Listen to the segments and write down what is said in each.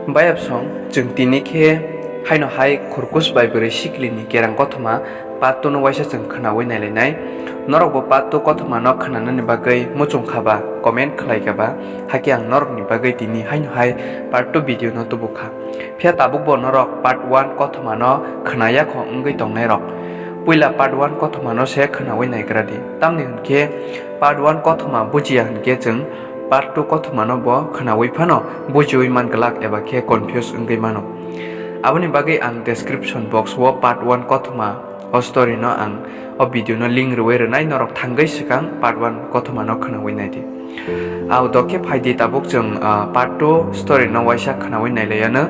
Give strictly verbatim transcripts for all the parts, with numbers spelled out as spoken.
Bayapsong, chwng tini khe haino hai Khurkus bai bwrwi siklini kerang kothoma part two no waisa chwng khwnawi nailainai. Norokbo part two kothomano khwnanani bagwi muchung kha ba, comment khlai kha ba, hakhe ang norokni bagwi tini haino hai part two video no tubu kha. Phiya tabukbo norok part one kothomano khwnaya kho wngwi tongnairok. Puila part one kothomano se khwnawi naigra di. Tamni hwn khe part one kothoma bujiya hwn khe chwng part two kothomano bo khwnawi phano bujiwi man glak eba khe confuse wngwi mano. Aboni bagwi ang description box o part one kothoma o story no ang o video no link rwwi rwnai, norok thangwi swkang part one kothoma no khwnawi naidi. Au dokhe phaidi tabuk chwng, ah, part two story no waisa khwnawi nailaiano.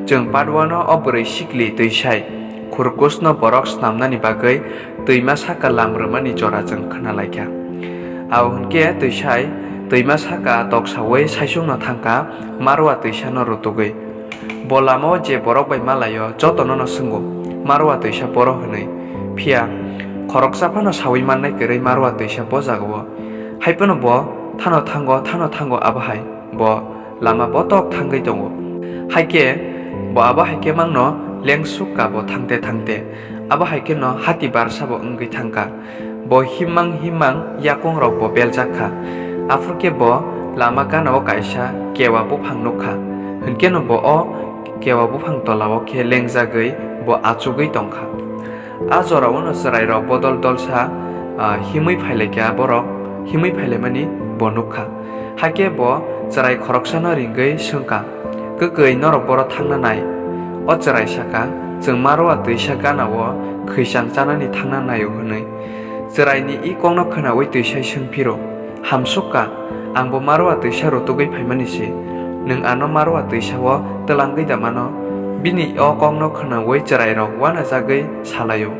Chwng part one o o bwrwi sikli twisai Khurkus no borok snamnani bagwi twima saka lam rwmani jora chwng khwnalaikha. Au hwnkhe twisai twima saka toksawi saisungno thangkha Marwa twisano rutugwi. Bo lamao je borok bai malaio jotono no swngo, Marwa twisa boro hwnwi. Phiya khoroksa phano sawi mannai kwrwi Marwa twisa bo jagao. Haiphano bo thano thango, thano thango abo hai. Bo lama botok thangwi tongo. Haikhe bo abo haikhe mangno lengsukka bo thangte thangte. Abo haikheno hati barsa bo wngwi thangkha. Bo himmang himmang yakungrok bo beljak kha. Aphurkhe bo lama ganao kaisa kewa buphang nukha. Hwnkhe no bo o kewa buphang tolao khe lengjagwi bo achugwi tongkha. A jorao no chwrairok bodol dolsa, ah, himwi phailaikha borok, himwi phailaimani bo nukha. Hakhe bo chwrai khoroksano ringwi swngkha, "Kwkwi norok boro thangna nai?" O chwrai sakha, "Chwng Marwa twisa ganao khwichang chanani thangna naio," hwnwi. Chwraini i kokno khwnawi twisai swngphiro, "Hamsukka, angbo Marwa twisa rutugwi phaimani se. Nwng ano Marwa twisao twlangwi da mano?" Bini o kokno khwnawi chwrairok uanajagwi salaio,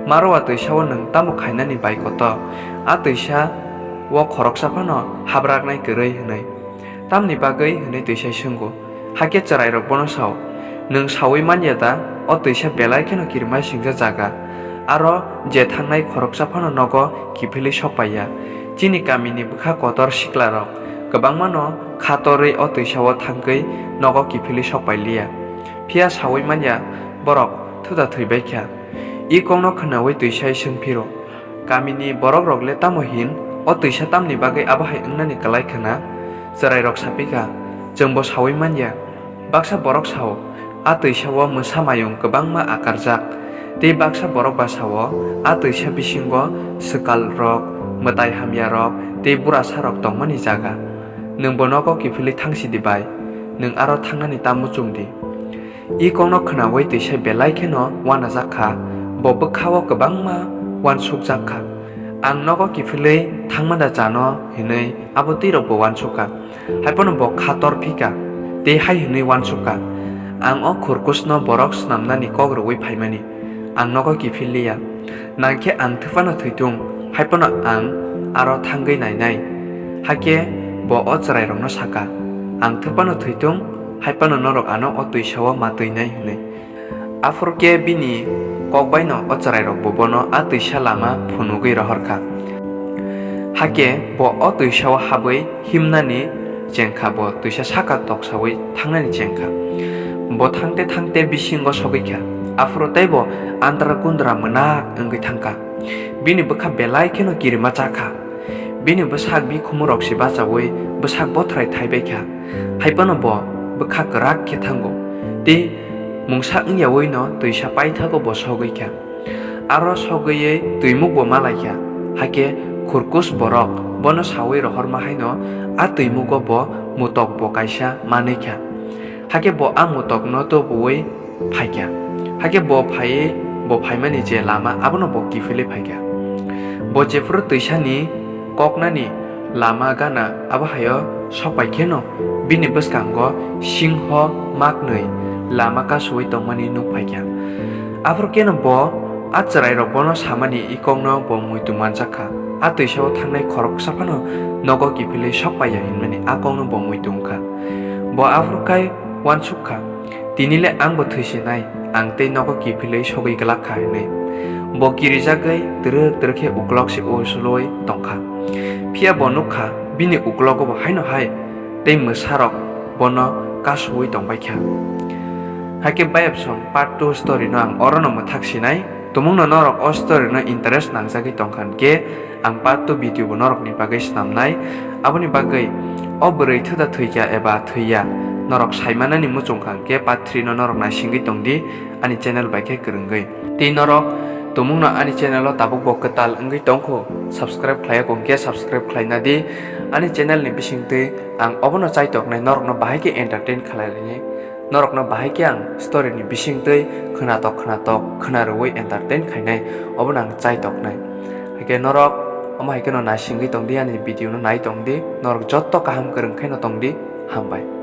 "Marwa twisao nwng tamo khainani bai kotor? A twisa o khoroksa phano habraknai kwrwi," hwnwi. "Tamni bagwi?" hwnwi twisai swngo. Hakhe chwrairok bono sao, "Nwng saui manya da, o twisa belai kheno kirima singcha jaga? Aro je thangnai khoroksa phano nogo kiphilwi sokpaiya. Chini kamini bwkha kotor siklarok kwbangmano kha torwi o twisao thangwi nogo kiphilwi sokpailiya. Phiya saui manya borok thuda thwibaikha." I kokno khwnawi twisai swngphiro, "Kamini borokrok le tamo hin? O twisa tamni bagwi abo hai wngnani kwlai khna?" Chwrairok sapikha, "Chwngbo saui manya." Baksa borok sao, "A twisao mwsa mayung kwbangma akarjak." Tei baksa borok ba sao, "A twisa bisingo swkalrok, mwtai hamyarok tei burasarok tongmani jaga. Nwngbo nogo kiphilwi thangsidi bai, nwng aro thangnani ta muchungdi." I kokno khwnawi twisa belai kheno uanajak kha, bo bwkhao kwbangma uansukjak kha. "Ang nogo kiphilwi thangma da chano?" hwnwi abo twirokbo uansukha. Haiphano bo kha tor phikha tei hai hwnwi uansukha, "Ang o khurkusno borok snamnani kok rwui phaimani, ang nogo kiphil liya. Nangkhe ang thwphano thwitung, haiphano ang aro thangwi nainai." Hakhe bo o chwrairokno sakha, "Ang thwphano thwitung, haiphano norok ano o twisao ma twinai," hwnwi. Aphuru khe bini kok baino o chwrairokbo bono a twisa lama phunugwi rohor kha. Hakhe bo o twisao habwi himnani cheng kha, bo twisa saka toksaui thangnani cheng kha. Bo thangte thangte bisingo sogwi kha. Aphuru teibo andra kundra mwnak wngwi thang kha. Bini bwkha belai kheno kirima cha kha. Bini bwsak bikhumurok se bachaui bwsak bothrai thai bai kha. Haiphano bo bwkha kwrak khe thango, tei mungsa wngyaui no twisa paithago bo sogwi kha. Aro sogwi twimuk bo malai kha. Hakhe khurkus borok bono saui rohorma haino a twimugo bo mutok bo kaisa manwi kha. Hakhe bo a mutokno tubuui phaikha. Hakhe bo phaiwi, bo phaimani je lama, abono bo kiphilwi phaikha. Bo jephuru twisani koknani lama gana abo haio sokpai kheno, bini bwskango singho maknwi lama kasuui tongmani nuk phaikha. Aphuru kheno bo a chwrairok bono samani i kokno bo muitu manjak kha. A twisao thangnai khoroksa phano nogo kiphilwi sokpaiya hinmani a kokno bo muitu wngkha. Bo aphuru khai uansuk kha, "Tini le ang bo thwi sinai, ang tei nogo kiphilwi sogwi glak kha," hwnwi. Bo kirijagwi twrwk twrwk khe uklok se usulwi tong kha. Phiya bo nuk kha, bini uklogo bo haino hai tei mwsarok bono kasui tongbai kha. Haikhe bayapsong part two story no ang oro no mwthak sinai. Tumungno norok o story no interest nangjagwi tongkha khe ang part two video bo norokni bagwi snamnai. Aboni bagwi o bwrwi thwda thwikha eba thwiya norok saimanani muchungkha khe part three no norok naisingwi tongdi ani channel bai khe kwrwngwi. Tei norok tumungno ani channel o tabuk bo kwtal wngwi tongkhu, subscribe khlaiya kong khe subscribe khlaina di. Ani channel ni bisingtwi ang obono chaitoknai norokno bahai khe entertain khlai rwni. Norokno bahai khe ang story ni bisingtwi khwnatok khwnatok khwna rwui entertain khainai, obono ang chaitoknai. Haikhe norok omo hai kheno naisingwi tongdi, ani video no nai tongdi, norok jotto kaham kwrwng khaino tongdi, hambai.